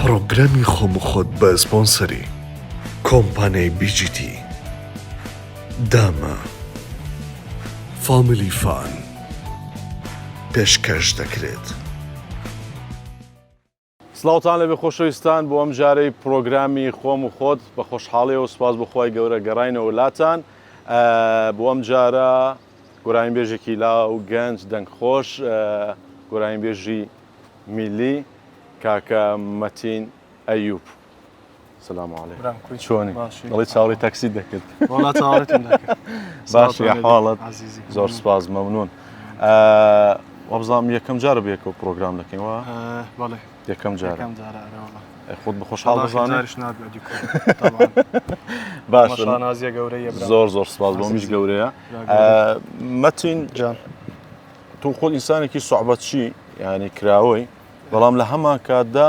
پڕۆگرامی خۆم و خۆت بە سپۆنسەری کۆمپانیای BGT داما فامیلی فان پێشکەش دەکرێت. سڵاوتان لەبێ خۆشەویستان بۆ ئەم جارەی پرۆگرامی خۆم و خۆت بە خۆشحاڵیەوە سوپاس بۆ خوای گەورە گەڕاینەوە لاتان بۆ ئەم جارە گۆرانیبێژێکی لاو گەنج دەنگ خۆش گۆرانیبێژی میلی کاکە مەتین ئەیوب سلام علیکم برام کوی چۆنی باشی دەڵێ چاوەڕێی تاکسیت دەکرد وەڵا چاوەڕێتم دەکرد باشی حاڵت عەزیزی زۆر سپاس مەمنون وابزانم یەکەم جارە بەیەکەوە پرۆگرام دەکەین وا بەڵێ یەکەم جارە یەکەم جارە ئەرێ وەڵا ئەی خۆت بە خۆشحاڵ وەڵا دەزانی جاریش نابێ ئەدی کوڕ تەبعەن باشە شانازیە گەورەیە برام زۆر زۆر سپاس بۆ منیش عەزیزی. گەورەیە برا گەورە. مەتین جان تۆ خۆت ئینسانێکی سوعبەتچی یعنی کراوەی بەڵام لە هەمان کاتدا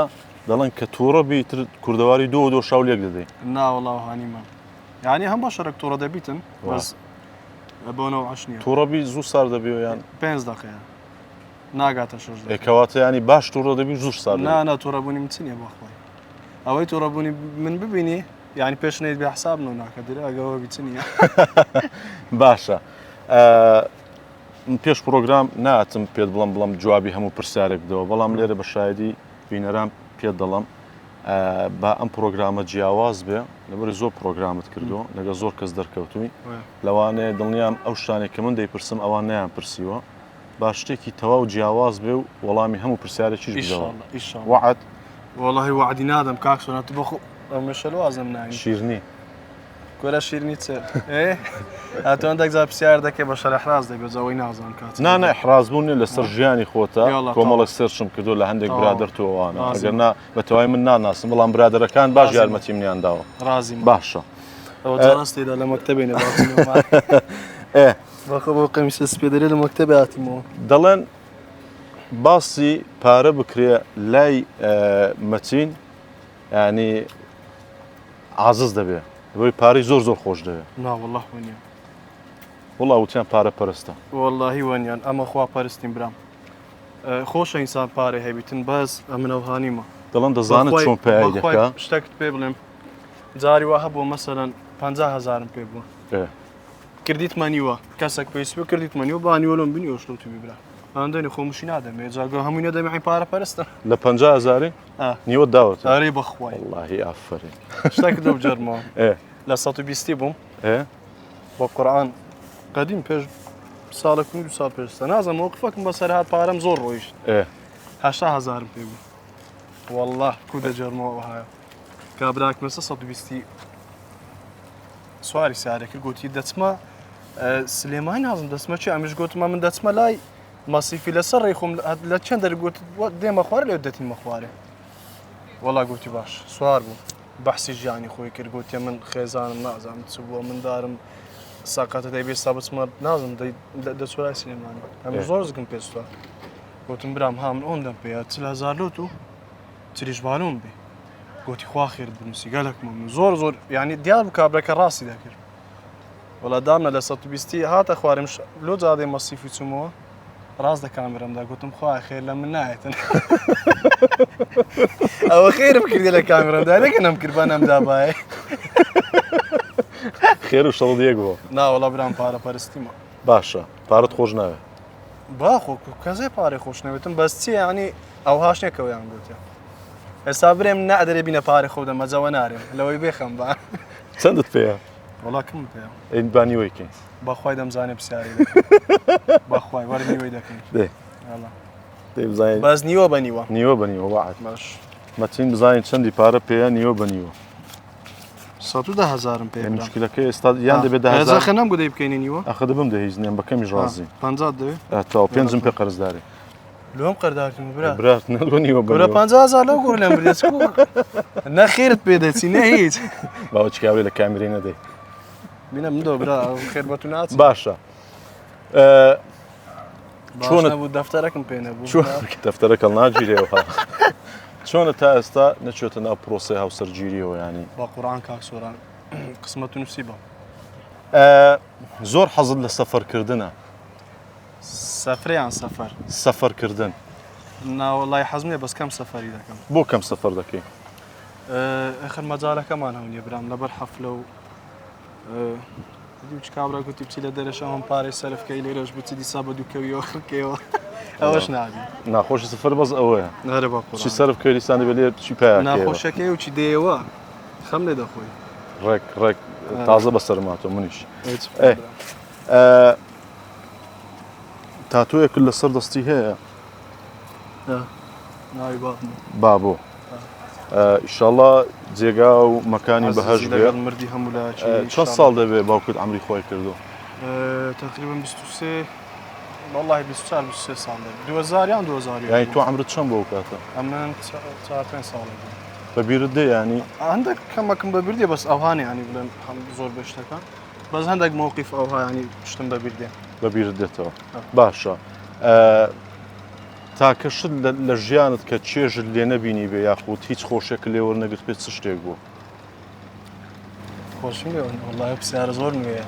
دەڵێن کە تووڕە بی تر کوردەواری دۆ دۆ شاو لێک دەدەی. نا وەڵا وەها نیمە یانی هەم بۆ شەرەک توڕە دەبیتن بەس بۆ نەوعەش نییە. توڕە بی زوو سار دەبی یان؟ پێنج دەقەیە ناگاتە شەش دەقە. کەواتە ینی باش توڕە دەبی زوو سار دەبی. نا نا توڕەبوونی من چ نییە بۆ خۆی ئەوەی توڕەبوونی من ببینی یانی پێش نەیت بێ حساب نۆ ناکە درێ ئەگەوە بی چ نییە. باشە من پێش پرۆگرام ناتم پێت بڵم بڵم جوابی هەموو پرسیارێک بدەوە بەڵام لێرە بە شایدی بینەران پێت دەڵم با ئەم پرۆگرامە جیاواز بێ لەبەر زۆر پرۆگرامت کردو لەگە زۆر کەس دەرکەوتووی لەوانەیە دڵنیام ئەو شتانێک کە من دەیپرسم ئەوان نەیان پرسیوە با شتێکی تەواو جیاواز بێ و وەڵامی هەموو پرسیارێکیش بدەوە وەعد وەڵی وعدی نادەم کاک سۆران تو بەخۆ ئەمەشەل وازم ناین شیرنی کورە شیرنی چ ئێ ئەتۆ هەندێک جار پرسیار دەکەی بە شەر ئیحراز دەبێت جا ئەوەی نازانم کات نا نا ئیحراز بوون نیە لەسەر ژیانی خۆتە یاڵا کۆمەڵێک تەواو. search م کردو لە هەندێک تەواو. برادەر تۆ ئەوانە ڕازیم. ئەگەر نا بە تەواوی من ناناسم بەڵام برادەرەکان باش ڕازیم. یارمەتی منیان داوە ڕازیم باشە ئەوە جا ڕاستێدا لە مەکتەبێ نە باچینەوە ئێ بەخۆ بۆ قەمیسە سپێ دەرێ لە مەکتەبێ هاتیمەوە دەڵێن باسی پارە بکرێ لای ئە، مەتین یانی عازز دەبێ لەبەرئەوەی پارەی زۆر زۆر خۆش دەوێ. نا وەڵا وەنیە. وەڵا وتیان پارە پەرستە. وەڵاهی وەنیان ئەمە خوا پەرستین برام خۆشە ئینسان پارەی هەبیتن بەس ئەمن ئەوها نیمە. دەڵێن دەزانێت چۆن پەیای دەکا. شتەکت پێ بڵێم جاری وا هەبووە مەسەلەن 50 هەزارم پێ بووە کردیتمە نیوە کەسێک پێویست بوو کردیتمە نیوە با نیوە لۆم بنی ئۆشلۆ توبی برا ئەندەنی خۆمشی نادەمێ جاگە هەمووی نەدەمێ عین پارە پەرستە لە 50 هەزاری نیوەت داوەتە؟ ئەرێ بەخوای. وەڵاهی ئافەرین. شتێکت لۆ بجەرمەوە. لە 120 بووم. بە قورئان قەدیم پێش ساڵێک و دو ساڵ پێش نازانم مەوقفەکم بەسەر هات پارەم زۆر ڕۆیشت. 80 هەزارم پێ بوو. والله کو دەجەرمەوە وەهایە. کابراکم لەسەر 120 سواری سارێ کرد گوتی دەچمە سلێمانی نازم دەچمە چی ئەمیش گوتمە من دەچمە لای مەسیفی لەسەر ڕێی خۆم لە چەند دەر گوت دێمە خوارێ لێ دەتیمە خوارێ وەڵا گوتی باش سوار بوو بەحسی ژیانی خۆی کرد گوتیە من خێزانم نازانم چ بووە مندارم ساقاتە دەی بێ سا بچمە نازم دەچۆرای سلێمانی ئەم زۆر زگم پێستوە گوتم برام ها من ئۆندەم پێیە 40 هەزار لۆت و چریش بالۆم بێ گوتی خوا خێرت بنووسی گەلک مەمنون زۆر زۆر یعنی دیار بوو کابرەکە ڕاستی دەکرد وەڵا دامنا لە 120 هاتە خوارم لۆ جادەی مەسیفی چوومەوە ڕاست دە کامێرەمدا گوتم خوا خێر لە من نایەتن ئەوە خێرم کردی لە کامێرەمدا لەگە نەم کرد با نەمدابایە خێر و شەڕ یەک بووە نا وەڵا برام پارە پەرستیمە باشە پارەت خۆش ناوێ باخۆ کەسێ پارەی خۆش نەوێتم بەس چیە یعنی ئەو هاش نییە گوتیان ئێستا برێم نادرێ بینە پارەی خۆ دەمە جەوە نارێم لەوەی بێخەم بە چەندت پێیە وەڵا کەم پێیە ئەی با نیوەی کەین بەخوای دەمزانێ پرسیاری دەکەی بەخوای وەرە نیوەی دەکەین دێ وەڵا دێ بزانین بەس نیوە بە نیوە نیوە بە نیوە وەعد باش مەتین بزانین چەندی پارە پێیە نیوە بە نیوە 110 هەزارم پێ ئێ برام مشکلەکەی ئێستا یان دەبێ دە هەزار ئێزا نەم گودەی بکەینە نیوە ئەخە دەبم دە هیچ نییە بە کەمیش ڕازیم 50 دەوێ ئە، تەواو پێنجم پێ قەرزداری لۆم قەردارتم برا برا نەلۆ نیوە برا بە 50000 لەو گۆڕ لەم بردێ نە خێرت پێ دەچی نە هیچ باوە چکاوێ لە کامیرەی نەدەی بینە من دۆ برا خێر بە تو ناچ باشە چۆن نەبوو دەفتەرەکم پێ نەبوو چۆن دەفتەرەکە ناگیرێەوە چۆنە تا ئێستا نەچێتە ناو پرۆسەی هاوسەرگیریەوە ینی بە قورآن کاک سۆران قسمەت و نووسی بە زۆر حەزت لە سەفەرکردنە سەفرە یان سەفەر؟ سەفەر کردن. نا وەڵای حەزم نیە بەس کەم سەفەری دەکەم. بۆ کەم سەفەر دەکەی؟ ئەخر مەجالەکەمان هەو نیە برام لەبەر حەفلە و دیوچ کابرا گوتی بچی لە دەرەش ئەوم پارەی سەرف کەی لێرەش بچی دیسا بە دووکەویەوە خرکەوە ئەوەش نابی ناخۆشی سفر بەس ئەوەیە نەرە بە چی سەرف کەی دیسان دەبێت لێ چی پیا ناخۆشەکەی و چی دێیەوە خەم لێ دەخۆی ڕێک ڕێک تازە بەسەرماتەوە منیش تاتۆیەک لەسەر دەستی هەیە بابۆ ئیشاڵا جێگا و مەکانی بەهەشت بێ مردی هەموو چەند ساڵ دەبێ باوکت عەمری خۆی کردو؟ تقریبا 23 والله 24 23 ساڵ دەبێت 2000 یان 2000 یعنی تۆ عەمرت چەند بۆ کاتە؟ ئەمن 4 5 ساڵ بوو بە بیرت دێ ینی هەندێک کەمەکم بە بیر دێ بەس ئەوهانە ینی بڵێم هەم زۆر بە شتەکان بەس هەندێک مەوقیف ئەوها ینی شتم بە بیر دێ بە بیرت دێتەوە باشە تاکە شت لە ژیانت کە چێژت لێ نەبینی بێ یاخود هیچ خۆشێک لێ وەرنەگرت بێت چ شتێک بوو؟ خۆشم لێ وەڵڵاهی پرسیارە زۆر نوێیە.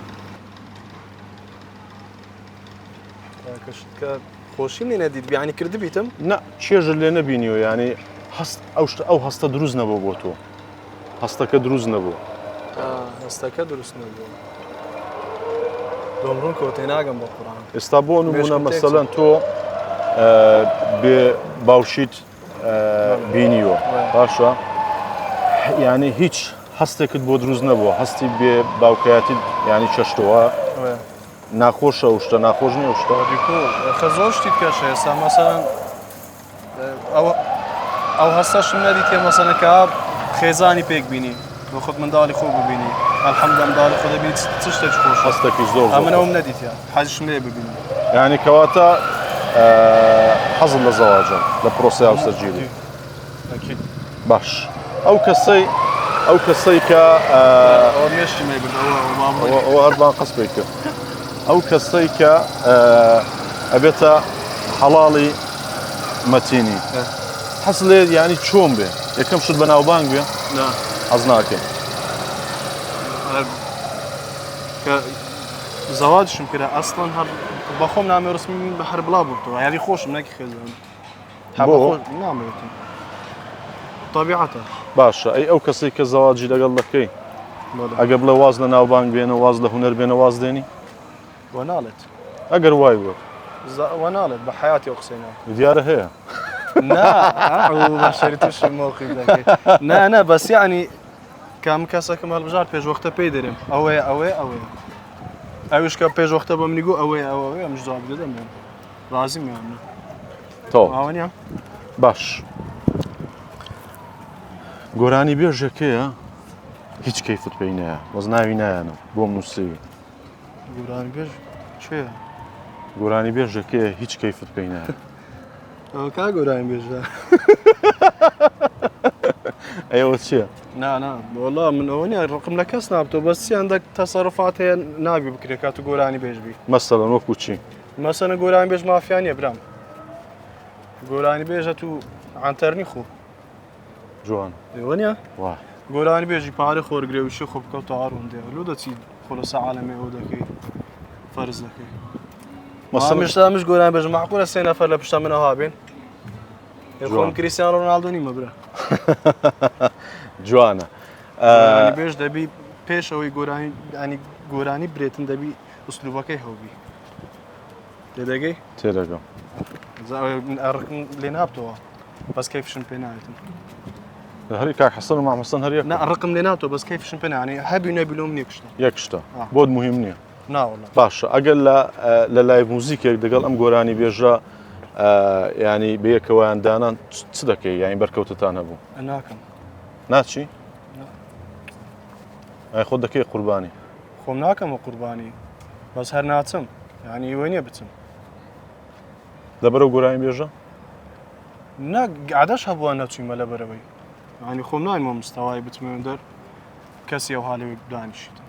تاکە شت کە خۆشیم لێ نەدیت بیانی کردبیتم؟ نا چێژت لێ نەبینیوە یانی هەست ئەو شتە ئەو هەستە دروست نەبوو بۆ تۆ هەستەکە دروست نەبوو. هەستەکە دروست نەبوو. دۆم ڕوون کەوە تێناگەم بە قورئان. ئێستا بۆ نمونە مەسەلەن تۆ بێ باوشیت بینیوە باشە یعنی هیچ هەستێکت بۆ دروست نەبووە هەستی بێ باوکایەتی ینی چەشتەوە ناخۆشە و شتە ناخۆش نیە شتە خە زۆر شتی کەش ئێستا مەسەلەن ئەو هەستەشم نەدیتێ مەسەلەن کە خێزانی پێک بینی بۆ خۆت منداڵی خۆ ببینی الحمدلله منداڵی خۆ دەبینی چ شتێک خۆش هەستێکی زۆر ئەمن ئەوم نەدیتە حەزیشم لێ ببینم یعنی کەواتە حەزت لە زەواجە لە پرۆسەی هاوسەرگیری ئەکید باش ئەو کەسەی ئەو کەسەی کە ئەوە مێشکی مەی برد ئەوە ئەوە بابڕۆی. ئەوە هەر بان قەس پێی کرد ئەو کەسەی کە ئەبێتە حەڵاڵی مەتینی حەز لێ ینی چۆن بێ یەکەم شت بەناوبانگ بێ نا حەز ناکەی کە زەواجشم کرا ئەسڵەن هەر بەخۆم نامێ ڕسمی بە هەر بڵاو ببتەوە یاری خۆشم نەکی خێزان بۆ؟ نامەوێتم طبیعەتە باشە ئەی ئەو کەسەی کە زەواجی لەگەڵ دەکەی ئەگە بڵێ واز لە ناوبانگ بێنە واز لە هونەر بێنە واز دێنی وە ناڵێت ئەگەر وای وت وە ناڵێت بە حیاتی ئەو قسەی ناکەم دیارە هەیە نا بەشەری تووشی مەوقیف دەکەی نا نا بەس یعنی کام کەسەکەم هەڵبژارد پێش وەختە پێی دەرێم ئەوەیە ئەوەیە ئەوەیە ئەویش کە پێش وەختە بە منی گوو ئەوەیە ئەوە ئەوەیە ئەمش جواب دەدەم ڕازیم یان نا تەواو ئاوە نییە باش گۆرانی بێژەکەیە هیچ کەیفت پێی نایە بەس ناوی نایەنم بۆم نووسیوی گۆرانی بێژ چێ گۆرانی بێژەکەیە هیچ کەیفت پێی نایە ئەوە کا گۆرانی بێژە ئەوە چییە؟ نا نا وەڵا من ئەوە نییە ڕقم لە کەس نابتەوە بەس چی هەندێک تەسەرفات هەیە نابی بکرێت کات و گۆرانی بێژ بی مەسەلەن وەکو چی؟ مەسەنە گۆرانی بێژ مافیا نییە برام گۆرانی بێژە تو عەنتەر نی خۆ جوان ئێوە نیە وا گۆرانی بێژی پارە خۆرگرێ و شی خۆ بکەوت ئاڕون دێ لۆ دەچی خۆ لەسە عالەمێ ئەو دەکەی فەرز دەکەی مەسەلەن مشتا مش گۆران بێژ معقولە سێ نەفەر لە پشتا منەوە بێن خۆم کریستیان ڕۆناڵدۆ نیمە برا جوانە گۆرانی بێژ دەبی پێش ئەوەی گۆرانی ینی گۆرانی برێتن دەبی ئوسلوبەکەی هەوبی تێدەگەی؟ تێدەگەم. ڕقم لێ نابتەوە بەس کەیفشم پێ نایەتن. هەری کاک حەسەن و مام حەسەن هەر یەک. نا ڕقم لێ ناتەوە بەس کەیفشم پێ نایەنی هەبی نەبی لۆم نییە شتە. یەک شتە بۆت مهم نییە. نا وەڵا. باشە ئەگەر لە لە live موزیکێک دەگەڵ ئەم گۆرانی بێژە ینی بەیەکەوەیان دانان چ دەکەی یانی بەرکەوتتان هەبوو؟ ناکەم. ناچی؟ ئەی خۆت دەکەی قوربانی؟ خۆم ناکەمە قوربانی بەس هەر ناچم یعنی ئیوە نییە بچم. لەبەرەو گۆرانی بێژە؟ نا عادەش هەبووە نەچوومە لەبەرەوەی یعنی خۆم نایمە مستەوای بچمە دەر کەسی ئەو حالەوەی دانیشیتم.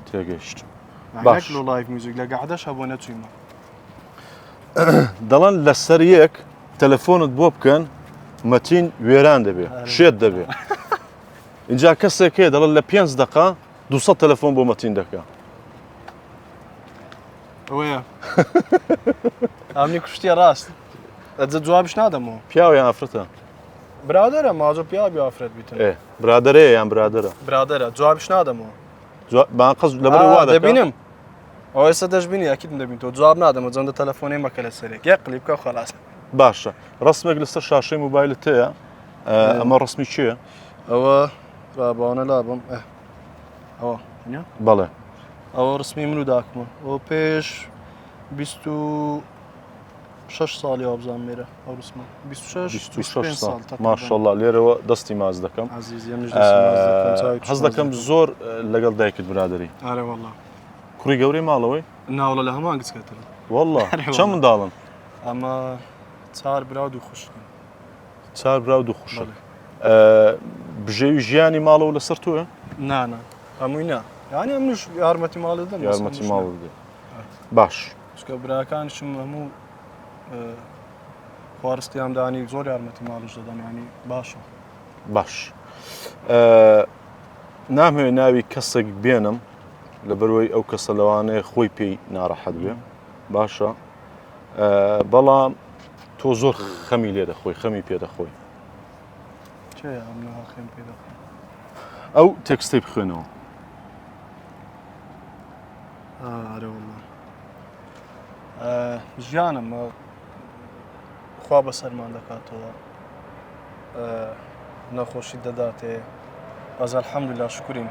تێگەیشتم. باش لۆ live music لە گەعدەش هەبووە نەچوویمە. دەڵێن لەسەر یەک تەلەفۆنت بۆ بکەن مەتین وێران دەبێ شێت دەبێ. اینجا کەسێک هەیە دەڵێت لە پێنج دقە 200 تەلەفۆن بۆ مەتین دەکا. ئەوەیە ئەمنی کوشتیە ڕاست ئەجە جوابش نادەمەوە. پیاوە یان ئافرەتە؟ برادەرە ماجۆ پیاوی ئافرەت بیتن. ئێ برادەرەیە یان برادەرە؟ برادەرە جوابش نادەمەوە. بان قەز لەبەر وا دەکا؟ دەبینم. ئەوە ئێستا دەشبینی ئەکیدم دەبین تۆ جواب نادەمە جەندە تەلەفۆنەی مەکە لەسەرێک یەک قلی بکە و خەلاس. باشە ڕسمێک لەسەر شاشەی موبایلت هەیە ئەمە ڕسمی کێیە؟ ئەوە باباونە لابم ئەوە بەڵێ ئەوە ڕسمی من و داکمە ئەوە پێش 26 ساڵی وابزانم مێرە ئەو ڕسمە 26 26 ساڵ ماشەڵڵا لێرەوە دەستی ماز دەکەم حەز دەکەم زۆر لەگەڵ دایکت برادری ئارە والله کوڕی گەورەی ماڵەوەی ناوڵە لە هەمان گچکەتر والله چەند منداڵن ئەمە چار برا و دوو خوشکن چار برا و دوو خوشک بژێوی ژیانی ماڵەوە لەسەر تۆیە؟ نا نا هەمووی نا یانی ئەمنیش یارمەتی ماڵێ دەم یارمەتی ماڵ بدە باش چونکە براکانیشم هەموو خوارستیان دانی زۆر یارمەتی ماڵیش دەدەن ینی باشە باش نامەوێ ناوی کەسێک بێنم لەبەرەوەی ئەو کەسە لەوانەیە خۆی پێی ناڕەحەت بێ باشە بەڵام تۆ زۆر خەمی لێ دەخۆی خەمی پێ دەخۆی ئەو تێکستەی بخوێنەوە. ژیانم خوا بەسەرمان دەکاتەوە نەخۆشی دەداتێ بەس الحەمدلله شکرین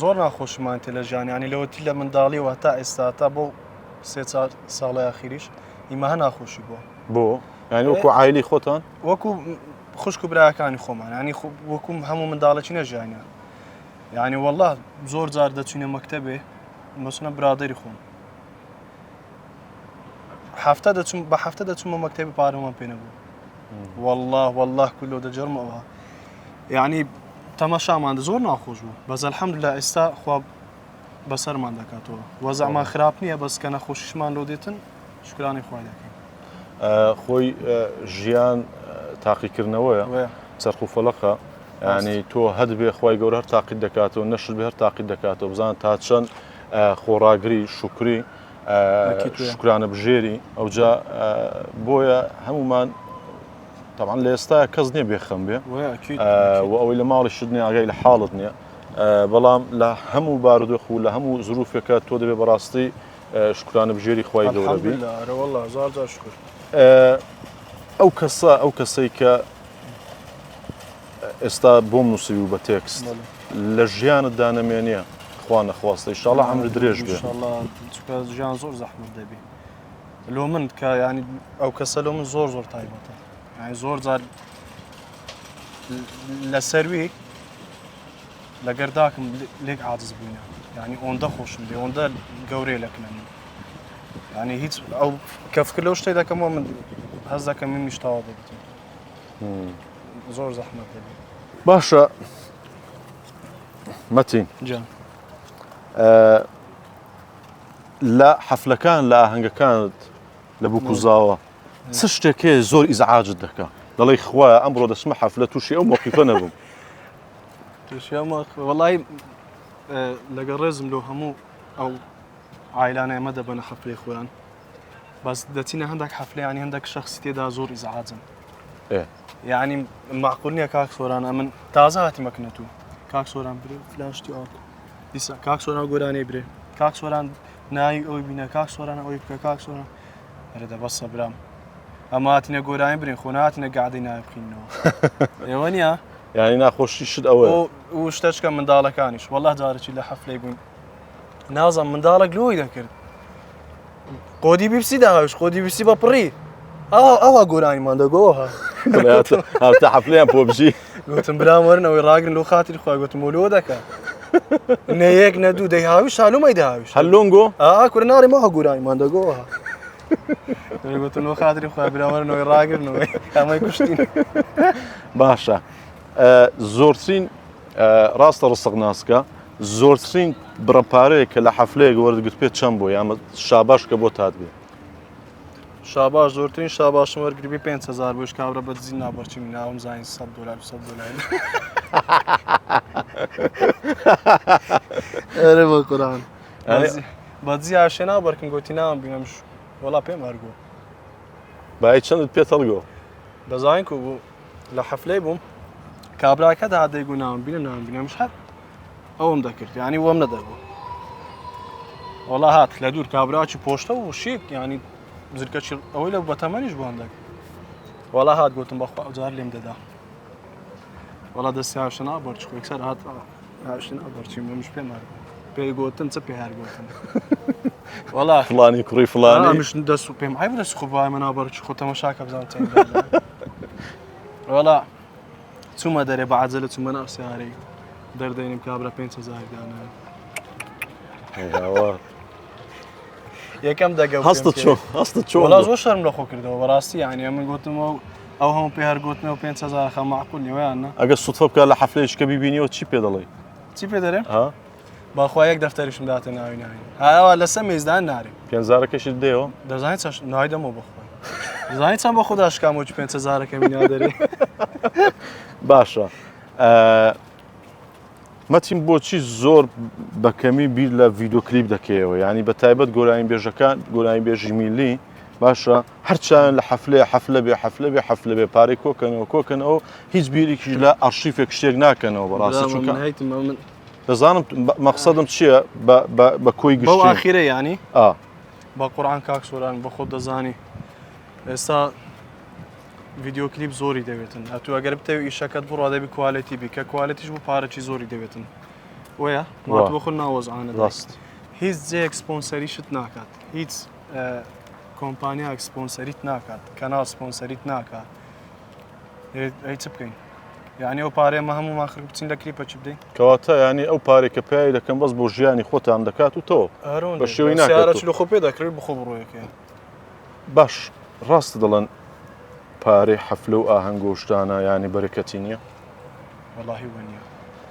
زۆر ناخۆشیمان تێ لە ژیانیانی لەوەتی لە منداڵیەوە تا ئێستا تا بۆ سێ چار ساڵی ئاخیریش ئیمە هە ناخۆشی بووە. بۆ؟ یانی وەکو عایلی خۆتان؟ وەکو خوشک و براکانی خۆمان ینی وەکو هەموو منداڵێکی نەژیانە یعنی والله زۆر جار دەچینە مەکتەبێ مەسنە برادری خۆم هەفتە دەچم بە هەفتە دەچمە مەکتەبی پارەمان پێ نەبوو والله والله کلۆ دەجەرمەوە یعنی تەمەشامان زۆر ناخۆش بوو بەس الحەمدلله ئێستا خوا بەسەرمان دەکاتەوە وەزعمان خراپ نییە بەس کە نەخۆشیشمان لۆ دێتن شکرانی خوای دەکەین. خۆی ژیان تاقیکردنەوەیە چەرخ و فەلەقە ینی تۆ هەت بێ خی گەورە هەر تاقیت دەکاتەوە نەشت بێ هەر تاقیت دەکاتەوە بزان تا چەند خۆڕاگری شکری شکرانە بژێری ئەوجا بۆیە هەمومان طبعا لە ئێستا کەس نییە بێخەم بێ و ئەوەی لە ماڵی شت نیە ئاگای لە حاڵت نییە بەڵام لە هەموو بارودۆخ و لە هەموو زروفێکە تۆ دەبێ بەڕاستی شکرانە بژێری خوای گەورە بی ئەو کەسە ئەو کەسەی کە ئێستا بۆم نووسیوی و بە تێکست لە ژیانتدا نەمێنێ خوا نەخواستە ئیشاڵە عەمر درێژ بێ ژیان زۆر زەحمەت دەبی لۆ من کە ینی ئەو کەسە لۆ من زۆر زۆر تایبەتە یانی زۆر جار لەسەروی لەگەر داکم لێک عاجز بووینە یعنی ئۆندە خۆشم دێ ئۆندە گەورەیە لە کنە من یعنی هیچ ئەو کە فکر لەو شتێک دەکەمەوە من هەز دەکەم منیش تەواو دەبێتم زۆر زەحمەت دەبێت باشە مەتین جان لە حەفلەکان لە ئاهەنگەکانت لە بووک و زاوە چ شتێک هەیە زۆر ئیزعاجت دەکا دەڵێی خوایە ئەمڕۆ دەچمە حەفلە تووشی ئەو مۆقیفە نەبووم تووشی ئەو مۆقیفە وەڵی لەگەڵ ڕێزم لۆ هەموو ئەو عایلانە ئێمە دەبەنە حەفلەی خۆیان بەس دەچینە هەندێک حەفلەیانی هەندێک شخصی تێدا زۆر ئیزعاجن یعنی معقول نییە کاک سۆران ئەمن تازە هاتی مەکنە تو کاک سۆران برێ فلان شتی ئاو دیسا کاک سۆران گۆرانی برێ کاک سۆران ناوی ئەوی بینە کاک سۆران ئەوی بکە کاک سۆران ئەرێ دە بەسە برام ئەمە هاتینە گۆرانی برین خۆ نهاتینە گەعدەی ناوی بخینەوە ئێوە نییە یعنی ناخۆشی شت ئەوە و شتەچکە منداڵەکانیش وەڵا جارێکی لە حەفلەی بووین نازم منداڵێک لۆی دەکرد قۆدی بیپسی داهاویش قۆدی بیپسی بە پڕی ئەوە ئەوە گۆرانیمان دەگۆوە هاتە حەفلەیان پۆ بژی گوتم برام وەرنەوەی ڕاگرن لۆ خاتری خوا گوتم و لۆ دەکا نە یەک نە دوو دەیهاویش هالومەی دەهاویش هەر لۆنگۆ ئا کورە ناڕێ مەها گۆرانیمان دەگۆوە گوتم لۆ خاتری خوا برام وەرنەوەی ڕاگرنەوەی ئەمەی کوشتین باشە زۆرترین ڕاستە ڕسق ناسکە زۆرترین بڕە پارەیە کە لە حەفلەیەک وەرگرت پێ چەند بوو یامە شاباش کە بۆ تات بێ شاباش زۆرترین شاباشم وەرگربی 5000 بۆش کابرا بە دزی نابەرچی ناوم زانین 100 دلار 200 دلار ئەرێ بۆ قورآن بە دزی ئاشێ نابەرکم گوتی ناوم بینم وەڵا پێم هەرگۆ بای چەندت پێ تەڵگۆ دەزانین کو بوو. لە حەفلەی بووم کابراکە دەهات دەیگوو ناوم بینە ناوم بینە منش هەر ئەوم دەکرد یعنی وەم نەدەبوو وەڵا هات لە دوور کابراکی پۆشتە و شیک یعنی زرکەچی ئەوەی لە بەتەمەنیش بۆ هەندێک وەڵا هات گوتم بەخوا ئەوجار لێم دەدا وەڵا دەستی هاوشتە نابەرچ خۆ یەکسەر هات هاوشتە نابەرچی منش پێم هەر پێی گوتن چ پێ هەر گوتن وەڵا فلانی کوڕی فلانی منش دەست و پێم عیب دەست خۆ بای من نابەرچ خۆ تەمەشاکە بزانم چەند وەڵا چوومە دەرێ بە عەجەلە چوومە ناو سیارەی دەردەینم کابرا 5000 دانایە یەکەم دەگە هەستت چۆن هەستت چۆن وەڵا زۆر شەرم لە خۆ کردەوە بەڕاستی یعنی ئەمن گوتمەوە ئەو هەموو پێ هەر گوتنەوە 5000 خە معقول نیوەیان نا ئەگەر سوتفە بکە لە حەفلەیش کە بیبینیەوە چی پێ دەڵێی چی پێ دەرێ ها باخوا یەک دەفتەریشم داتێ ناوی ناوی هاوا لەسەر مێزدان نارێ پێنجارەکەشت دێەوە دەزانانی چەش ناوی دەمەوە بەخۆی دەزانی چەند بە خۆدا شکام و 5000ەکەمی نادەرێ باشە مەتین بۆچی زۆر بە کەمی بیر لە ڤیددیو کلیپ دەکەیەوە ینی بە تایبەت گۆرانی بێژەکان گۆرانی بێژی میلی باشە هەرچیان لە حەفلێ حەفلە بێ حەفلە بێ حەفلە بێ پارەی کۆکەنەوە کۆکەنەوە هیچ بیرێکیش لە ئەرشیفێک شتێک ناکەنەوە بەڕاستی چونکە دەزانم مەقسەدم چییە بە کۆی گشتی ئاخیرە ینی بە قورآن کاک سۆران بە خۆت دەزانی ئێستا ڤیدیۆ کلیپ زۆری دەوێتن ئەتو ئەگەر بتەوێ ئیشەکەت بڕوا دەبی quality بی کە quality ش بوو پارەی زۆری دەوێتن وەیە بۆ خۆ ناوەزانە ڕاست هیچ جێک سپۆنسەریشت ناکات هیچ کۆمپانیاک سپۆنسەریت ناکات کەناڵ سپۆنسەریت ناکات ئەی چ بکەین یعنی ئەو پارەیە مە هەموومان خرک بچین لە کلیپە چ بدەین کەواتە ینی ئەو پارێک کە پای دەکەم بەس بۆ ژیانی خۆتان دەکات و تۆ بە شێوەی ناکات لە خۆ پێ دەکرێت بخۆ بڕۆیەکە باش ڕاست دەڵێن پارەی حەفلە و ئاهەنگ و شتانە یانی بەرەکەتی نییە؟ وەڵاهی وە نییە.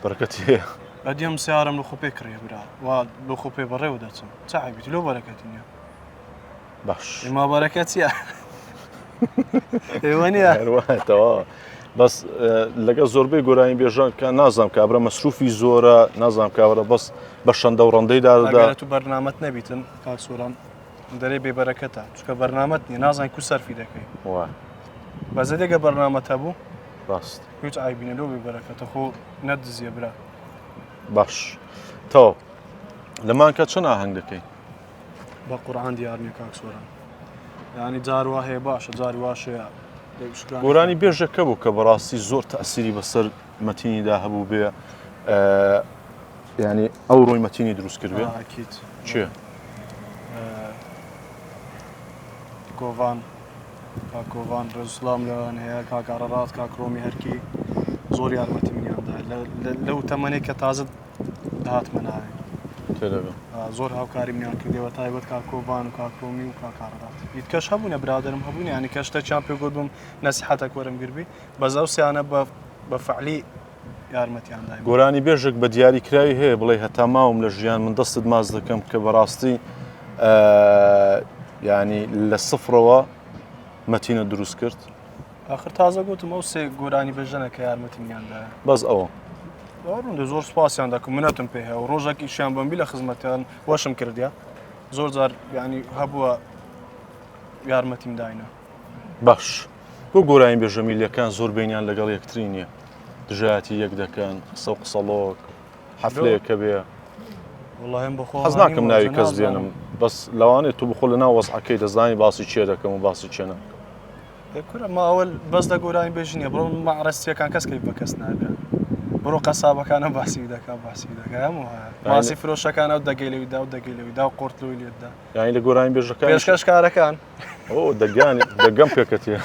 بەرەکەتی هەیە؟ ئەدی ئەم سیارەم لە خۆ پێ کڕیە برا وا لۆ خۆ پێ بەڕێوە دەچم چ عەیبیت لۆ بەرەکەتی نییە؟ باش ئێما بەرەکە چییە؟ ئێوە نییە؟ هەر وایە تەواوە. بەس لەگەڵ زۆربەی گۆرانی بێژان کە نازانم کابرا مەسروفی زۆرە نازانم کابرا بەس بە شەندە و ڕەندەی دادەدا ئەگەر تو بەرنامەت نەبیتن کاک سۆران دەرێ بێ بەرەکەتە چونکە بەرنامەت نیە نازانی کو سەرفی دەکەی وا بەزە دێگە بەرنامەت هەبوو ڕاست هیچ عیبی نیە لۆ بێ بەرەکەتە خۆ نەدزیە برا باش تەواو لە مانکە چەند ئاهەنگ دەکەی بە قورعان دیار نیە کاک سۆران یعنی جار وا هەیە باشە جاری واش هەیە گۆرانی بێژەکە بوو کە بەڕاستی زۆر تەسیری بەسەر مەتینیدا هەبوو بێ یانی ئەو ڕۆی مەتینی دروست کردوێ ئەکید چێ گۆڤان کاک گۆڤان ڕێزسلام لەوان هەیە کاک ئارەڕات کاک ڕۆمی هەرکی زۆر یارمەتی منیاندا لەو تەمەنێک کە تازە دەهاتمە ناوێ تێدەگەم زۆر هاوکاری منیان کردەوە تایبەت کاک کۆڤان و کاک ڕۆمی و کاک ئارەڕات ئیتکەش هەبوونە برادەرم هەبوون یانی کە شتێکیان پێ گوت بووم نەسیحەتەک وەرم گربی بەس ئەو سیانە بە فعلی یارمەتیان دایم. گۆرانی بێژێک بە دیاری کراوی هەیە بڵێ هەتا ماوم لە ژیان من دەستت ماچ دەکەم کە بەڕاستی ینی لە سفرەوە مەتینە دروست کرد آخر تازە گوتم ئەو سێ گۆرانی بێژەنە کە یارمەتیمیان دایە بەس ئەوە ڕوندە زۆر سوپاسیان دەکەم منەتم پێ هەیە و ڕۆژێک ئیشیان بەم بی لە خزمەتیان وەشم کردیا زۆر جار ینی هەبووە یارمەتیم داینە باش بۆ گۆرانی بێژە میلەکان زۆر بینیان لەگەڵ یەکتری نییە دژایەتی یەک دەکەن قسە و قسەڵۆک حەفلەیەکە بێ حەز ناکەم ناوی کەس بێنم بەس لەوانەیە تو بخۆ لە ناو وەزعەکەی دەزانی باسی چێ دەکەم و باسی چێ ناکەم کورە ما ئەوە بەس لە گۆرانی بێژی نیە بڕۆ مەعرەسیەکان کەس کەیف بە کەس نابێ بڕۆ قەسابەکانە باسی دەکا باسی دەکا هەموو ماسی فرۆشەکان ئەو دەگەی لەوی دا و دەگەی لەوی دا و قۆرت لەوی لێت دا یانی لە گۆرانی بێژەکان پێشکەشکارەکان ئۆ دەگانی دەگەم پێکەتیە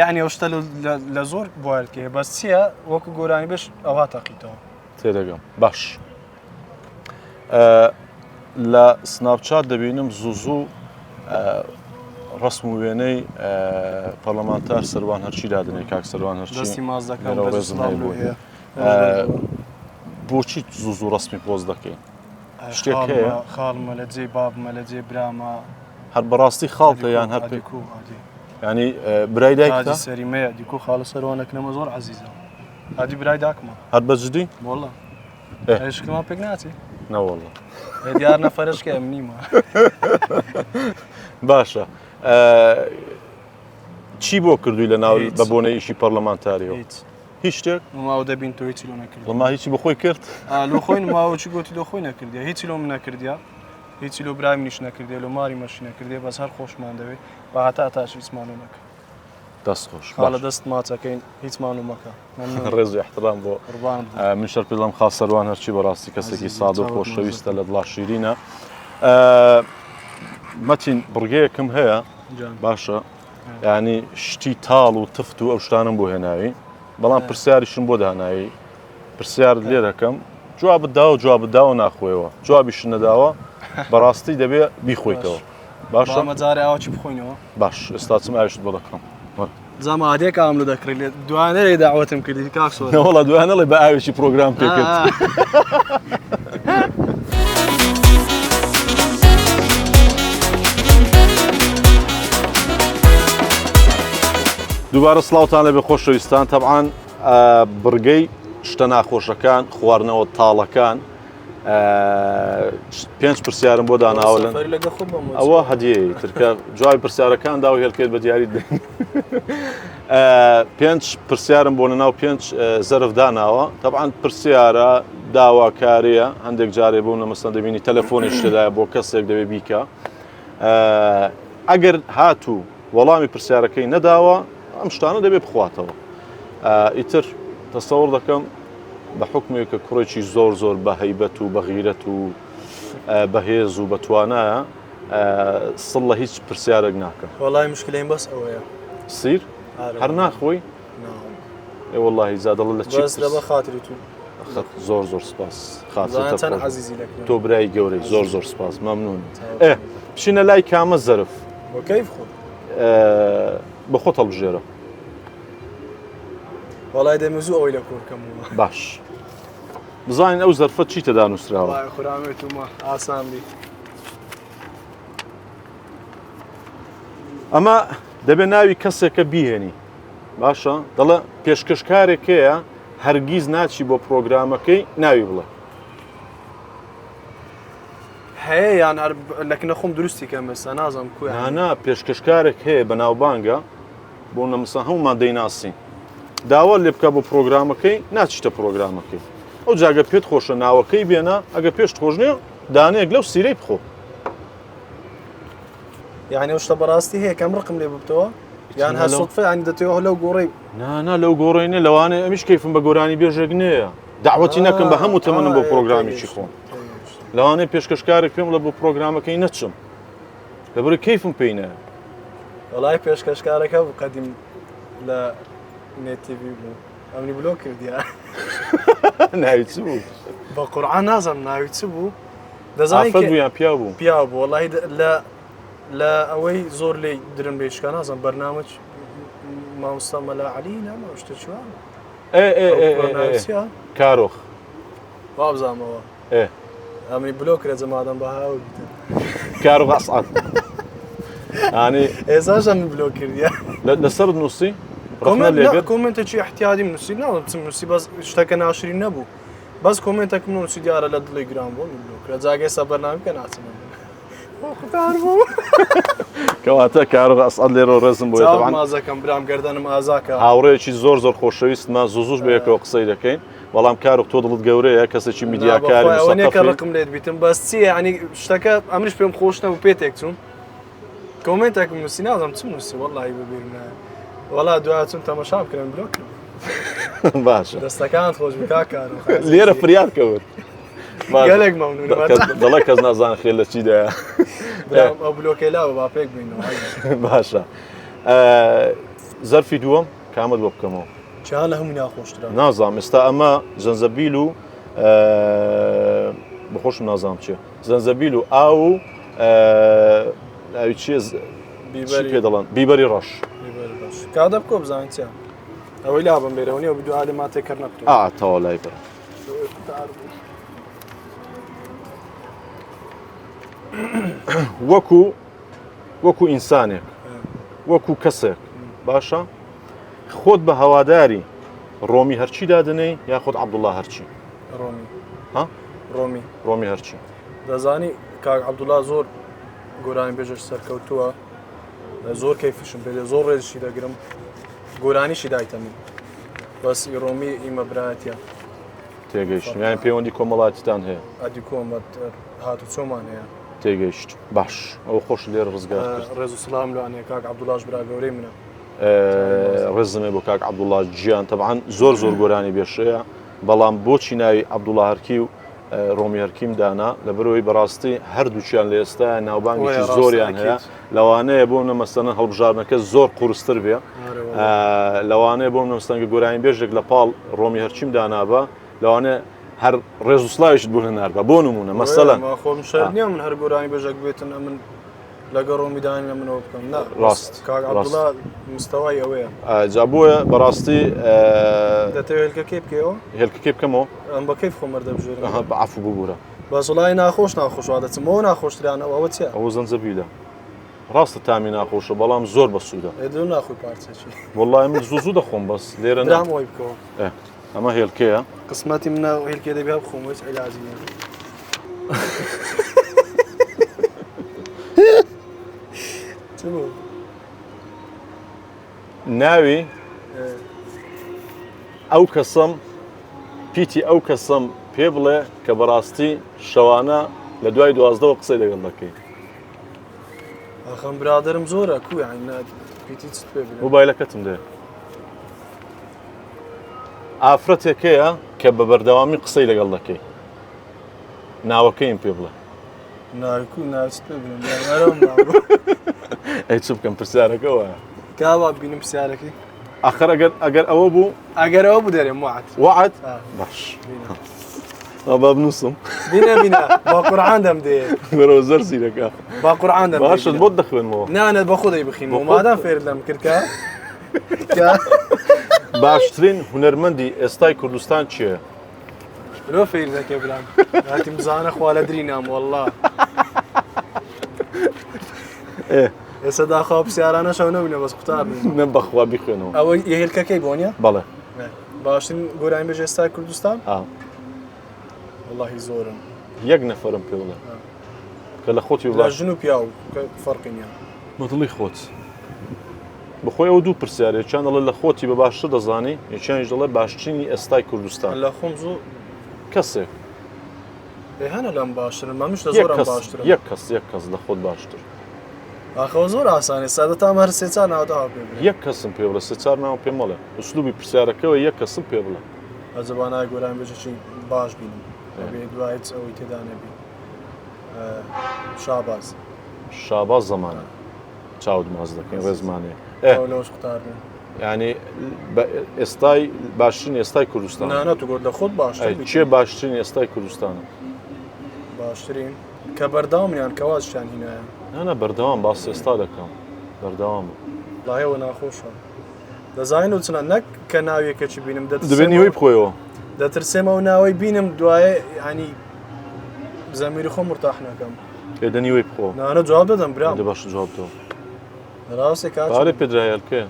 یعنی ئەو شتە لە زۆر بوارکێ بەس چییە وەکو گۆرانی بێش ئەوها تاقیتەوە تێدەگەم باش لە سناپچات دەبینم زوو زوو ڕسم و وێنەی پەرلەمانتار سەروان هەرچی دادنێ کاک سەروان هەرچی دەستی ماز دەکەم ڕێزم هەیە بۆچی زوو زوو ڕسمی پۆست دەکەین شتێک هەیە؟ خاڵمە لە جێی بابمە لە جێی برامە. هەر بەڕاستی خاڵتە یان هەر پێ ینی برای دایکتە؟ سەریمەیە دیکۆ خاڵە سەروانەکنەمە زۆر عەزیزە ئادی برای داکمە. هەر بە جدی؟ وەڵا شکلمان پێک ناچی؟ نەوەڵا دیار نەفەرشکە ئەم نیمە. باشە. چی بۆ کردووی لە ناو بە بۆنەی ئیشی پەرلەمانتاریەوە؟ هیچ. هیچ شتێک؟ نماوە دەبین تۆ هیچی لۆ نەکردی. وەڵا هیچی بۆ خۆی کرد. لۆ خۆی نماوە چی گۆتی لۆ خۆی نەکردیە هیچی لۆ من نەکردیە هیچی لۆ برای منیش نەکردیە لۆ ماری مەشی نەکردیە بەس هەر خۆشمان دەوێ بە هەتا هەتاش هیچمان لۆ نەکرد. دەست خۆش. خاڵە دەست ماچەکەین هیچمان لۆ مەکە. مەمنون. ڕێز و احترام بۆ قوربانت بم. من شەر پێ دەڵێم خاڵ سەروان هەرچی بەڕاستی کەسێکی عەزیزی سادە و چاوت خۆشەویستە ماچ لە دڵا شیرینە. مەتین بڕگەیەکم هەیە جان. باشە یعنی شتی تاڵ و تفت و ئەو شتانم بۆ هێناوی بەڵام پرسیاریشم بۆ داناوی پرسیارت لێ دەکەم جوابت داوە جوابت داوە ناخۆیەوە جوابیش نەداوە بەڕاستی دەبێ بیخۆیتەوە باشە مەجارێ ئاوچی بخۆینەوە باش ئێستا چم ئاویشت بۆ دەکڕم زام ئادێک ئام لە دەکڕی لێ دوانەرێ داوەتم کردی کاک سۆران نەوەڵا دوانەڵێ بە ئاوێکی پرۆگرام پێکرد دووبارە سڵاوتان لەبێ خۆشەویستان تەبعاان بڕگەی شتە ناخۆشەکان خواردنەوە تاڵەکان پێنج پرسیارم بۆ داناوە لە ئەوە هەدیەی ترکە جوابی پرسیارەکان داو هێلکێت بە دیاری پێنج پرسیارم بۆ ناو پێنج زەرف داناوە تەبعەن پرسیارە داواکاریە هەندێک جارێ بۆ نەمەسەن دەبینی تەلەفۆنی شتدایە بۆ کەسێک دەبێ بیکە ئەگەر هاتوو وەڵامی پرسیارەکەی نەداوە ئەم شتانە دەبێ بخواتەوە ئیتر تەسەوڕ دەکەم بە حکمێک کە کوڕێکی زۆر زۆر بە هەیبەت و بە غیرەت و بەهێز و بەتوانایە سڵ لە هیچ پرسیارێک ناکەم. وەڵای مشکلەیم بەس ئەوەیە. سیر؟ هەر ناخۆی؟ ئێ وەڵاهی جا دەڵێ لە چی بەس لەبەر خاتری تو. زۆر زۆر سپاس خاترتە چەند عەزیزی لەکرێ. تۆ برای گەورەی زۆر زۆر سپاس مەمنون. ئێ بچینە لای کامە زەرف؟ بۆ کەیف خۆت. بە خۆت هەڵبژێرە. وەڵای دەمێ زوو ئەوەی لە کۆ بکەمەوە. باش. بزانین ئەو زەرفە چی تێدا نووسراوە. وای خورامێتومە ئاسان بی. ئەمە دەبێ ناوی کەسێکە بیهێنی باشە دەڵێ پێشکەشکارێک هەیە هەرگیز ناچی بۆ پرۆگرامەکەی ناوی بڵێ. هەیە یان هەر لەکنە خۆم دروستی کەم ئێستا نازانم کوێ نا پێشکەشکارێک هەیە بەناوبانگە بۆ نەمسا هەمومان دەیناسین داوا لێ بکە بۆ پرۆگرامەکەی ناچیتە پرۆگرامەکەی ئەو جاگە پێت خۆشە ناوەکەی بێنە ئەگە پێشت خۆش نییە دانەیەک لەو سیرەی بخۆ. یعنی ئەو شتە بەڕاستی هەیە کەم ڕقم لێ ببتەوە یان هەر سوتفە یعنی دەتەوە لەو گۆڕەی نا لەو گۆڕەی نییە لەوانەیە ئەمیش کەیفم بە گۆرانی بێژێک نییە داوەتی نەکەم بە هەموو تەمەنم بۆ پرۆگرامیکی خۆم لەوانەیە پێشکەشکارێک پێم بڵێ بۆ پرۆگرامەکەی نەچم لەبەر کەیفم پێی نایە. وەڵای پێشکەشکارەکە بوو قەدیم لە نێت تیڤی بوو ئەمنی بلۆک کردیا. ناوی چ بوو؟ بە قورعان نازانم ناوی چ بوو دەزانی ئافرەت بوو یان پیاو بوو؟ پیاو بوو وەڵای لە لە ئەوەی زۆر لێی درم لێ شکا نازانم بەرنامە مامۆستا مەلا عەلی ناما شتە چوە ئێ ئێ ئێ ئێ کارۆخ وابزانمەوە ئێ ئەمنی بلۆ کرە جەمادەم بە هاو کارۆخ ئەسعەد ئانی ئێساش ئەمنی بلۆ کردیە لەسەرت نووسی ڕەخنە لێ کۆمێنتێکی احتیادیم نووسی ناڵم چم نووسی بەس شتەکە ناشرین نەبوو بەس کۆمێنتێکم نووسی دیارە لە دڵی گران بوو بلۆ کرا جاگەی سە بەرنامە بکە ناچم کەواتە کارۆخ ئەسعەد لێرە ڕێزم بۆ تەبعەن مازەکەم برام گەردەنم ئازاکە هاوڕێکی زۆر زۆر خۆشەویستمە زوو زووش بەیەکەوە قسەی دەکەین بەڵام کارۆخ تۆ دڵت گەورەیە کەسێکی میدیاکاری ئەوە ڕقم لێت بیتم بەس چی یعنی شتەکە ئەمریش پێم خۆش نەبوو پێ تێک چووم کۆمێنتێکم نووسی نازانم چم نووسی وەڵی بەبیرم نایە وەڵا دوای چون تەمەشا بکرم بلۆک باشە دەستەکانت خۆش بێ کاک کارۆخ لێرە فریاد کەوت گەلێک مەمنونم دەڵێ کەس نازان خێر لە چیدایە ئەو بلۆکەی لاوە با پێک بینەوە باشە زەرفی دووەم کامت بۆ بکەمەوە چا لە هەمووی ناخۆشترە نازانم ئێستا ئەمە زەنجەبیل و بەخۆشم نازانم چیە زەنجەبیل و ئاو و ئاوی چیە بیبەری پێ دەڵێن بیبەری ڕەش کادە بکۆ بزانین چیە ئەوەی لا بم بێرەوە نیە بدو ئالێ ما تێکەر نەبتەوە ئا تەواو لای بەرە وەکو وەکو ئینسانێک وەکو کەسێک باشە خۆت بە هەواداری ڕۆمی هەرچی دادنەی یاخود عەبدوڵا هەرچی ڕۆمی ها ڕۆمی ڕۆمی هەرچی دەزانی کاک عەبدوڵا زۆر گۆرانی بێژەر سەرکەوتووە. زۆر کەیفشم پێ دێ زۆر ڕێزشی دەگرم گۆرانیشی دایتە من بەس ئی ڕۆمی ئیمە برایەتە. تێگەیشتم یان پەیوەندی کۆمەڵاتیتان هەیە؟ ئەدی کۆمەت هات و چۆمان هەیە. تێگەیشت باش ئەو خۆش لێرە ڕزگار کرد. ڕێز و سڵام لەوانەیە کاک عەبدوڵاش برا گەورەی منە. ڕێزم هەیە بۆ کاک عەبدوڵا گیان تەبعەن زۆر زۆر گۆرانی بێشەیە بەڵام بۆچی ناوی عەبدوڵا هەرکی و ڕۆمی هەرکیم دانا لەبەرەوەی بەڕاستی هەردووکیان لە ئێستا ناوبانگێکی زۆریان هەیە لەوانەیە بۆ نەمەستەنە هەڵبژاردنەکە زۆر قورستر بێ لەوانەیە بۆ نەمستەنگە گۆرانی بێژێک لە پاڵ ڕۆمی هەرچیم دانابە لەوانەیە هەر ڕێز و سلاویشت بۆ نەناردبا بۆ نمونە مەسەلەن خۆم شەر نییە من هەر گۆرانی بێژێک بێتن ئەمن لەگەڵ ڕۆمی دانە منەوە بکەم نا ڕاست کاک عەبدوڵا مستەوای ئەوەیە جا بۆیە بەڕاستی دەتەوێت هێلکەکەی بکەیەوە هێلکەکەی بکەمەوە ئەم بە کەیف خۆم وەردەبژێرم بە عەفو ببورە بەس وڵای ناخۆش ناخۆش وا دەچم ئەوە ناخۆشترانەوە ئەوە چیە ئەوە زەنجەبیلە ڕاستە تامی ناخۆشە بەڵام زۆر بەسوودە ئێ دڵ ناخۆی پارچەکی وەڵای من زوو زوو دەخۆم بەس لێرە نا برام ئەوەی بکەوە ئەمە هێلکەیە قسمەتی منە هێلکێ دەبێ بخۆم هیچ عیلاجی نییە چ بوو؟ ناوی ئەو کەسەم پیتی ئەو کەسەم پێ بڵێ کە بەڕاستی شەوانە لە دوای دوازدەوە قسەی لەگەڵ دەکەی ئاخەم برادرم زۆرە کو یعنی پیتی چت پێ بڵێ مۆبایلەکەتم دێ ئافرەتێکەیە کە بە بەردەوامی قسەی لەگەڵ دەکەی ناوەکەیم پێ بڵێ ناوی ناوی چت پێ بڵێم ئەی چ بکەم پرسیارەکە وایە کاوا بینم پرسیارەکەی ئەخر ئەگەر ئەگەر ئەوە بوو ئەگەر ئەوە بوو دەرێم وعد وعد باش با بنووسم بینە بینە با قورعان دەم دێ بەرەوە زەر زیرەکە با قورعان دەم باشە بۆت دەخوێنمەوە نانە بە خۆ دەی بخینەوە مادام فێر لەم کرد کە باشترین هونەرمەندی ئێستای کوردستان چییە؟ لۆ فێر دەکێ برام هاتیم بزانە خوا لە دری نام والله ئێستا داخوا پرسیارانە شەو نەبوونە بەس قوتاب نە بەخوا بیخوێنەوە ئەوە هێلکەکەی بۆ نیە بەڵێ باشترین گۆرانی بێژ ئێستا کوردستان واللهی زۆرن یەک نەفرم پێ بڵێ کە لە خۆتی لە ژن و پیاو فەرقی نییە بەدڵی خۆت بەخۆی ئەو دوو پرسیارێ چیان دەڵێ لە خۆتی بە باشتر دەزانی یەکیانیش دەڵێ باشترینی ئێستای کوردستان لە خۆم زۆر کەسێک هەنە لەم باشترن مەمش لە زۆرم باشترن یەک کەس یەک کەس لە خۆت باشتر ئاخەوە زۆر ئاسانێ سادە تام هەر سێ چار ناوت ئاوا پێ بڵێ یەک کەسم پێ بڵێ سێ چار ناو پێ مەڵێ ئوسلوبی پرسیارەکەوە یەک کەسم پێ بڵێ ئەجەبا نای گۆران بێژەکی باش بینم بێ دوای هیچ ئەوەی تێدا نەبی شاباز شاباز زەمانە چاوت ماز دەکەین ڕێزمانێ لەوەش قوتار بوو ینی ئێستای باشترین ئێستای کوردستان نانە تو گۆت لە خۆت باشتر کێ باشترین ئێستای کوردستانە باشترین کە بەردەوام یان کە وازشیان هینایە نانا بەردەوام باس ئێستا دەکەم بەردەوام ڵایەوە ناخۆشە دەزانین و چنە نەک کە ناویەکەچی بینم دەبێ نیوەی بخۆیەوە دەترسێمەوە ناوەی بینم دوایە ینی زەمیری خۆم مرتاح نەکەم ئێ دە نیوەی بخۆ نانە جواب دەدەم برام دە باش جواب دەوە ڕاستێ کاک پارەی پێدرایەلکێ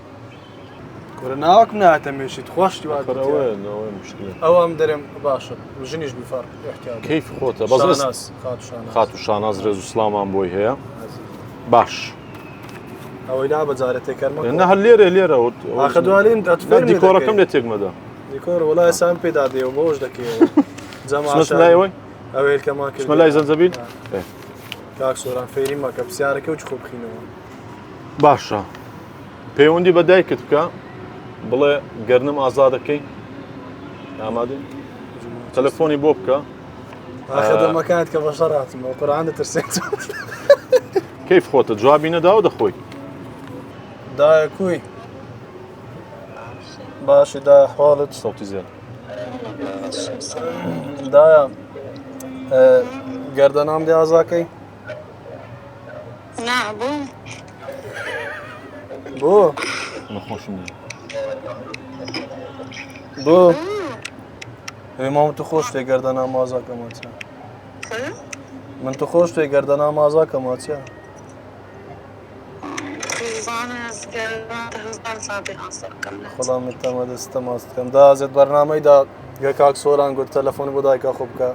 کورە ناوەکم ناتە مێشیت خۆشتی وا ئەوەیە ئەوەیە مشکلە ئەوام دەرێم باشە ژنیش بیفەڕ احتیاط کەیف خۆتە بەس شاناز خاتو شاناز خاتو شاناز ڕێز و سڵامان بۆی هەیە باش ئەوەی لا بەجارێ تێکەر مەکە نە هەر لێرە لێرە ئاخە دوالین دیکۆرەکەم لێ تێک مەدە دیکۆر وڵا ئێسان پێدا دێەوە بەوەش دەکەیەوە جەماعەت لایەوەی ئەوەی کەمان کرد لای زەنجەبیل کاک سۆران فێری مەکە پرسیارەکە و چ خۆ بخینەوە باشە پەیوەندی بە دایکت بکە بڵێ گەرنم ئازادەکەی ئامادەی تەلەفۆنی بۆ بکە ئاخە دەمەکانت کە بەشەڕ هاتمەوە قورئان دەترسێت کەیف خۆتە جوابی نەداوە دەخۆی دایە کوی باشی دایە حواڵت سەوتی زیاد دایە گەردەنام دێ ئازاکەی نا بۆ بۆ نەخۆشم نییە بۆ ئێ مام تو خۆش تێ گەردەنا مازاکەمە چە من تو خۆش تێ گەردەنا مازاکەمە چە خۆڵا من تەمە دەستە ماست بکەم دازێت بەرنامەی دا گە کاک سۆران گوت تەلەفۆن بۆ دایکا خۆ بکە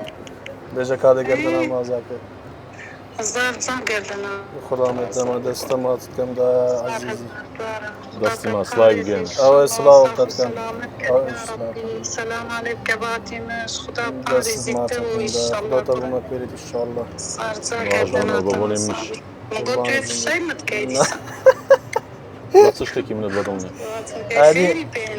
بێژە کاتێ گەردەنا مازاکە. هەزار جان گەردەنا. خودا مێتەمە دەستە ماچت کەم دایە عەزیزی. دەستی ما سڵاوی بگەیەنە. ئەوە سڵاوت دەکەم. سلام علیک کەباتی مش خودا دەستت پارێزیتە و ماچەکەم دایە ئیشەڵڵا خودا تەبوومە پێرێت ئیشەڵڵا. سارجا باش گەردەنا بە بۆنەی منیش. مگۆ توێ فشەی متکەی دیسان. بڵە چ شتێکی منت بەدڵ نییە؟ ئەری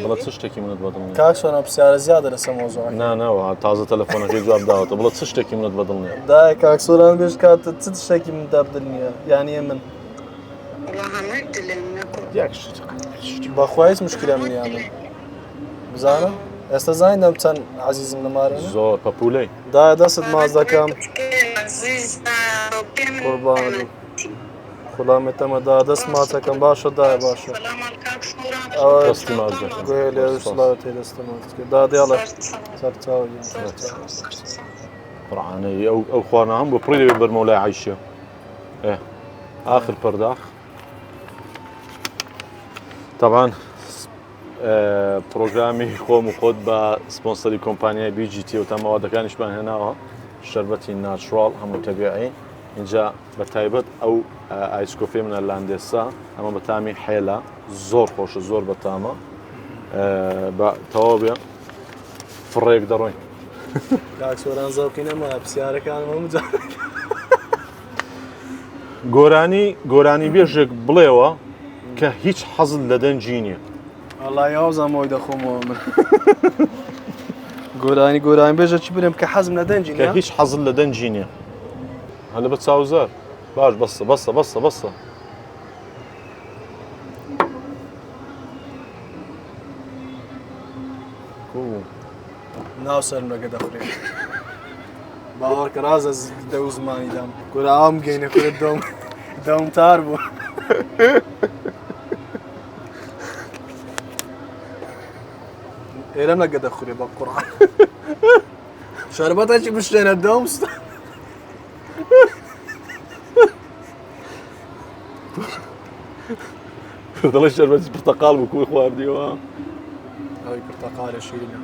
بڵە چ شتێکی منت بەدڵ نییە؟ کاک سۆنا پرسیارە زیادە لەسەر مەوزوعەکە. نا نا تازە تەلەفۆنەکەی جواب داوەتە بڵە چ شتێکی منت بەدڵ نییە؟ دایە کاک سۆران بێژ کات چ شتێکی من دەبدل نییە یانی من وەڵا هەمووی دلێ منە کو. یەک شت بەخوا هیچ مشکلە من نییە من بزانە ئێستا زانیدم چەند عەزیزم لە مارێنە زۆر پەپولەی. دایە دەستت ماچ دەکەم. قوربانت بم. خودا مێتەمە دا دەست ماچەکەم باشە دایە باشە. ئەوە دەستی ماچ دەکەم. گوێ لێ سڵاوت هەیە دەستە ماچ کرد. دا دێڵە سەر چاو گیان. قورعانەی ئەو ئەو خواردنە هەم بۆ پڕی دەبێت بەرمەوە لای عەیشە. ئێ ئاخر پەرداخ. تەبان پرۆگرامی خۆم و خۆت بە سپۆنسەری کۆمپانیای BGT و تا مەوادەکانیشمان هێناوە شەربەتی natural هەموو تەبیعی اینجا بە تایبەت ئەو ice coffee منە لاندێسا ئەمە بە تامی حێلە زۆر خۆشە زۆر بەتامە بە تەواو بێ فڕێک دەڕۆین. کاک سۆران زەوقی نەما پرسیارەکانم هەموو جار. گۆرانی گۆرانی بێژێک بڵێوە کە هیچ حەزت لە دەنگی نییە. وەڵای یاوزام ئەوی دەخۆمەوە من. گۆرانی گۆرانی بێژە چی بنێم کە حەزم لە دەنگی کە نییە؟ هیچ حەزت لە دەنگی نییە. هەلە بە چاوزار باش بەسە بەسە بەسە بەسە. ناو سەرم لەگە دەخورێ. باوەڕکە ڕاز ئەز دەو زمانی دام. کورە ئاوم گەینە کورە دەوم دەوم تار بوو. ئێرەم لەگە دەخورێ بە قوڕان. شەربەتەکی بشێنە دەوم ستا. دەڵێ شەربەتی پرتەقاڵ بوو کوی خواردیەوە. ئەوەی پرتەقالە شیرینە.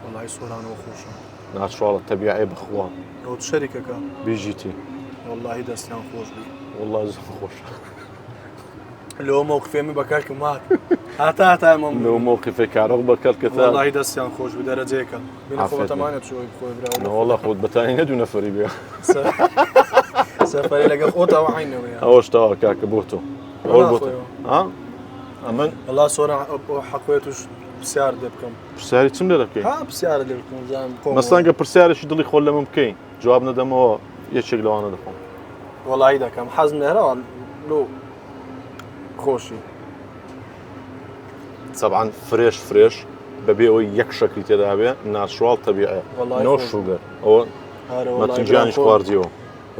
وەڵای سۆرانەوە خۆشە. natural ە تەبیعی بخوا. ئەو شەریکەکە. BGT. وەڵاهی دەستیان خۆش بی. وەڵا زۆر خۆشە. لەو مەوقفێ من بە کەلکم هات. هەتا هەتا مەمنون. لەو مەوقفێ کارۆخ بە کەلکت هات. وەڵاهی دەستیان خۆش بی دەرەجەیەکە. بینە خۆ عافیەت بێ. بەتەمانە چۆی بخۆی برا. نەوەڵا خۆت بەتانی نەدوو نەفەری بێ. سەفەری لەگەڵ خۆتەوە عەینەوەیە. ئەوەش تەواو کاکە بۆ تۆ. ئەوە بۆ تۆ. ها؟ ئەمن وەڵا سۆران حەقوێتوش پرسیار لێ بکەم. پرسیاری چم لێ دەکەی؟ ها پرسیار لێ بکەم زانم خۆم. مەسەلەن گە پرسیارێکی دڵی خۆت لە من بکەی جواب نەدەمەوە یەکێک لەوانە دەخۆم. وەڵایی دەکەم حەزم لێرەوە لۆ خۆشی. سەبعەن fresh fresh بەبێ ئەوەی یەک شەکری تێدا بێ natural تەبیعە no sugar ئەوە مەتین گیانیش خواردیەوە.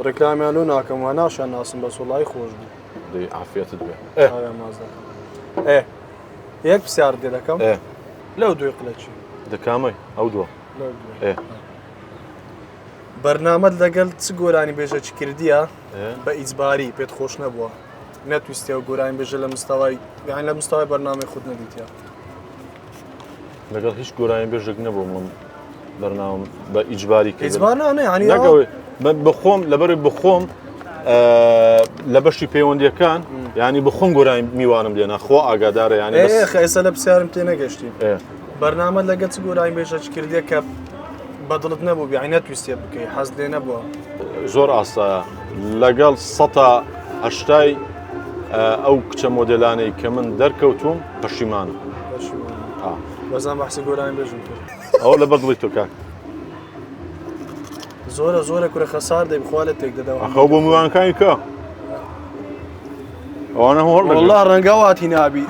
ڕێکلامیان لۆ ناکەم و ناشیان ناسم بەس وەڵایی خۆش بوو. دەی عافیەتت بێ. ئاویان ماز دەکەم. ئێ یەک پرسیار لێ دەکەم. ئێ لەو دوێ قلەچی. دەکامەی ئەو دووە. لەو دوێ. ئێ بەرنامەت لەگەڵ چ گۆرانی بێژەکی کردیە بە ئیجباری پێت خۆش نەبووە نەتویستیە و گۆرانی بێژە لە مستەوای یان لە مستەوای بەرنامەی خۆت نەدیتیە؟ لەگەڵ هیچ گۆرانی بێژێک نەبووم من بەرنامەم بە ئیجباری کردن. ئیجبار نا نا یعنی نەکەوەی بەخۆم لەبەر بەخۆم لە بەشی پەیوەندیەکان ینی بخۆم گۆرانی میوانم لێنا خۆ ئاگادارە ینی ئێستا لە پرسیارم تێ نەگەشتی بەرنامە لەگە چ گۆرانی بێژەکی کردیە کە بەدڵت نەبوو بیانی نەتویستێ بکەی حەز لێ نەبووە؟ زۆر ئاسایە لەگەڵ سەتا هەشتای ئەو کچە مۆدێلانەی کە من دەرکەوتوم پەشیمانم. بەزان بەحسی گۆرانی بێژم کرد. ئەوە لەبەر دڵی تۆ کاک. زۆرە زۆرە کورە خەسار دەی بخوا لە تێک دەدەوە. ئەخەو بۆ میوانەکانی کە ئەوانە هەڵ والله ڕەنگە واتی نابی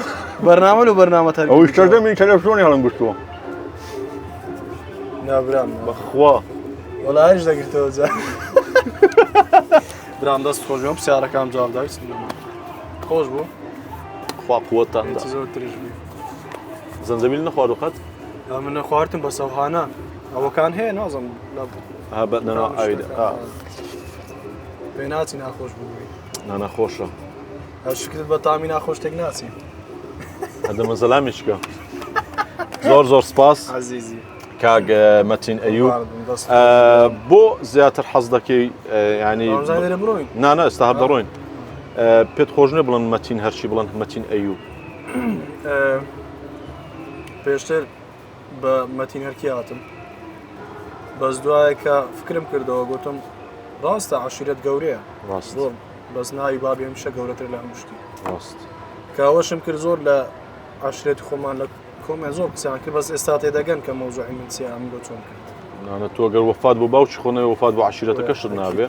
بەرنامە لە بەرنامە تەرک ئەوی سەردەمی تەلەفزیۆنی هەڵم گرتووە. نابرام بەخوا وەڵا هیچ دەگرتەوە جا. برام دەست خۆش بێ پرسیارەکان جواب دا هیچ نەما. خۆش بوو خوا قوتتان دا. هیچ زۆر ترش بوو. زەنجەبیل نەخواردو قەت؟ من نەخواردم بە سەوهانە ئەوەکان هەیە نازم ها بە نەنا ئاویدا پێ ناچی ناخۆش بوو. نا ناخۆشە. ئەو شکرت بە تامی ناخۆش تێک ناچی. هەدەمە زەلامیشکە. زۆر زۆر سپاس. عەزیزی. کاک مەتین ئەیوب بۆ زیاتر حەز دەکەی ینی نانە ئێستا هەر دەڕۆین پێت خۆش نیە بڵن مەتین هەرچی بڵن مەتین ئەیوب پێشتر بە مەتین هەرکی هاتم بەس دوایە کە فکرم کردەوە گوتم ڕاستە عشیرەت گەورەیە ڕاست زۆر بەس ناوی بابی هەمیشە گەورەتر لە هەموو شتی ڕاست کاوەشم کرد زۆر لە عشرێت خۆمان لە کۆمێن زۆر قسەیان کرد بەس ئێستا تێدەگەن کە مەوزوعی من چیە ئەمن بۆ چۆن کرد. نانە تۆ گەر وەفات بۆ باوکی خۆ نەوێ وەفات بۆ عەشیرەتەکەشت نابێ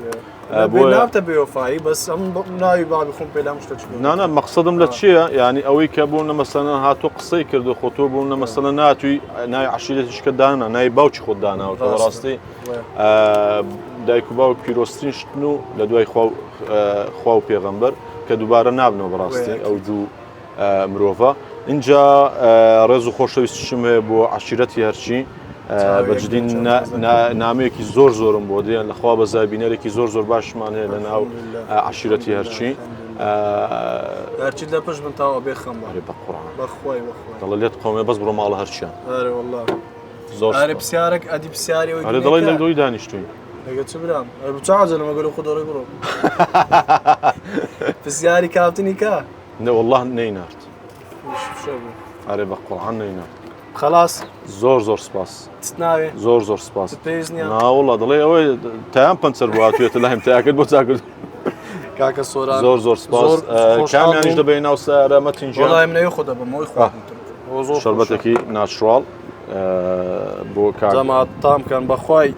بۆ نابتە بێوەفایی بەس ئەم ناوی بابی خۆم پێ لەم شتە چ نانە مەقسەدم لە چییە یعنی ئەوەی کە بۆ نەمەسەلەن هاتۆ قسەی کرد و خۆ تۆ بۆ نەمەسەلە ناتوی ناوی عەشیرەتیش کە دانا ناوی باوکی خۆت داناوە کە بەڕاستی دایک و باوک پیرۆزترین شتن و لە دوای خوا و پێغەمبەر کە دووبارە نابنەوە بەڕاستی ئەو دوو مرۆڤە ئینجا ڕێز و خۆشەویستیشم هەیە بۆ عەشیرەتی هەرچی بە جدی نامەیەکی زۆر زۆرم بۆ دێن لەخوا بە زابینەرێکی زۆر زۆر باشمان هەیە لە ناو عەشیرەتی هەرچی هەرچی لە پشت من تاوە بێ خەم بە قڕان بەخوای بەخوای دەڵێ لێت قومێ بەس بڕۆ ماڵە هەرچیان ئەرێ والله زۆر ئەرێ پرسیارێک ئەدی پرسیاری ئەوەی ئەرێ دەڵێ لەگەڵی دانیشتوین لەگە چ برام ئەرێ بچ عەجەلم ئەگەر خۆ دەڕۆی بڕۆ پرسیاری کاپتنی کا نە والله نەینارد ئەرێ بە قورعان نەینارد خلاص زۆر زۆر سپاس ناوێ زۆر زۆر سپاس پێویست نییە ناوەڵا دەڵێ ئەوەی تایان پەنچەر بوو هاتوێتە لایم تاکرد بۆ چاکرد کاکە سۆران زۆر زۆر سپاس کامیانیش دەبێ ناو سارە مەتین گیان وەڵای منەوێ خۆ دەبم ئەوی خواردن زۆر شەربەتێکی ناچڕاڵ بۆ کاک جەماعەت تام کەن بەخوای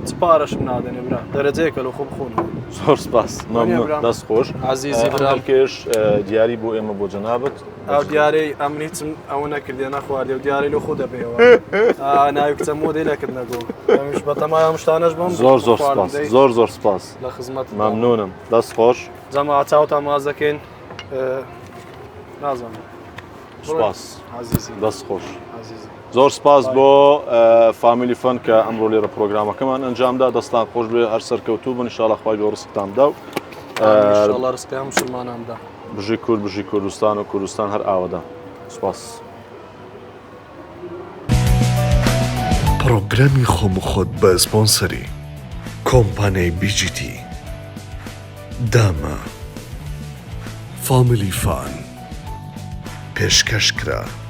چ پارەشم نادەنێ برا دەرەجەیەکە لە خۆ بخۆن زۆر سپاس مەمنون دەست خۆش عزیزی برا کێش دیاری بۆ ئێمە بۆ جەنابت ئەو دیارەی ئەمن هیچم ئەوە نەکردێ نەخواردێ و دیارەی لە خۆ دەبێەوە ناوی کچە مۆدەی نەکرد نەگۆ ئەمیش بەتەمای ئەم شتانەش بم زۆر زۆر سپاس زۆر زۆر سپاس لە خزمەت مەمنونم دەست خۆش جەماعەت چاوتان ماچ دەکەین نازانم سپاس دەست خۆش زۆر سپاس بۆ فامیلی فەن کە ئەمڕۆ لێرە پرۆگرامەکەمان ئەنجامدا دەستان خۆش بێ هەر سەرکەوتوو بن ئینشاڵڵا خوای گەورە ڕزقتان بدا و ئینشاڵڵا ڕزقی هەموو مسلمانان بدا بژی کورد بژی کوردستان و کوردستان هەر ئاوەدان سپاس. پڕۆگرامی خۆم و خۆت بە سپۆنسەری کۆمپانیای بیجیتی داما فامیلی فان پێشکەش کرا.